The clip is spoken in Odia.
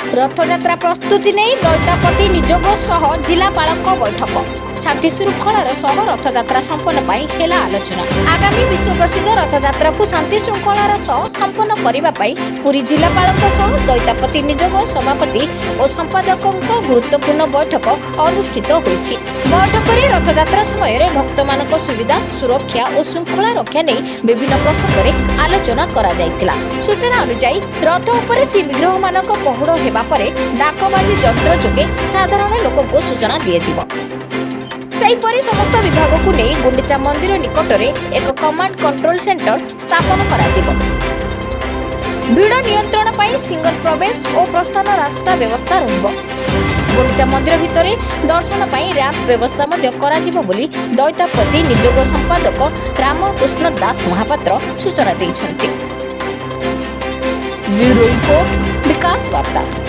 ରଥଯାତ୍ରା ପ୍ରସ୍ତୁତି ନେଇ ଦଇତାପତି ନିଯୋଗ ସହ ଜିଲ୍ଲାପାଳଙ୍କ ବୈଠକ। ଶାନ୍ତି ଶୃଙ୍ଖଳାର ସହ ରଥଯାତ୍ରା ସମ୍ପନ୍ନ ପାଇଁ ହେଲା ଆଲୋଚନା। ଆଗାମୀ ବିଶ୍ୱପ୍ରସିଦ୍ଧ ରଥଯାତ୍ରାକୁ ଶାନ୍ତି ଶୃଙ୍ଖଳାର ସହ ସମ୍ପନ୍ନ କରିବା ପାଇଁ ପୁରୀ ଜିଲ୍ଲାପାଳଙ୍କ ସହ ଦଇତାପତି ନିଯୋଗ ସଭାପତି ଓ ସମ୍ପାଦକଙ୍କ ଗୁରୁତ୍ୱପୂର୍ଣ୍ଣ ବୈଠକ ଅନୁଷ୍ଠିତ ହୋଇଛି। ବୈଠକରେ ରଥଯାତ୍ରା ସମୟରେ ଭକ୍ତମାନଙ୍କ ସୁବିଧା, ସୁରକ୍ଷା ଓ ଶୃଙ୍ଖଳା ରକ୍ଷା ନେଇ ବିଭିନ୍ନ ପ୍ରସଙ୍ଗରେ ଆଲୋଚନା କରାଯାଇଥିଲା। ସୂଚନା ଅନୁଯାୟୀ, ରଥ ଉପରେ ଶ୍ରୀବିଗ୍ରହମାନଙ୍କ ପହୁଡ଼ ହେବା ପରେ ଡାକବାଜି ଯନ୍ତ୍ର ଯୋଗେ ସାଧାରଣ ଲୋକଙ୍କୁ ସୂଚନା ଦିଆଯିବ। ସେହିପରି ସମସ୍ତ ବିଭାଗକୁ ନେଇ ଗୁଣ୍ଡିଚା ମନ୍ଦିର ନିକଟରେ ଏକ କମାଣ୍ଡ କଣ୍ଟ୍ରୋଲ ସେଣ୍ଟର ସ୍ଥାପନ କରାଯିବ। ଭିଡ଼ ନିୟନ୍ତ୍ରଣ ପାଇଁ ସିଙ୍ଗଲ ପ୍ରବେଶ ଓ ପ୍ରସ୍ଥାନ ରାସ୍ତା ବ୍ୟବସ୍ଥା ରହିବ। ଗୁଣ୍ଡିଚା ମନ୍ଦିର ଭିତରେ ଦର୍ଶନ ପାଇଁ ର୍ୟାମ୍ପ ବ୍ୟବସ୍ଥା ମଧ୍ୟ କରାଯିବ ବୋଲି ଦଇତାପତି ନିଯୋଗ ସମ୍ପାଦକ ରାମକୃଷ୍ଣ ଦାସ ମହାପାତ୍ର ସୂଚନା ଦେଇଛନ୍ତି। ବ୍ୟୁରୋ ରିପୋର୍ଟ, ବିକାଶ ବାର୍ତ୍ତା।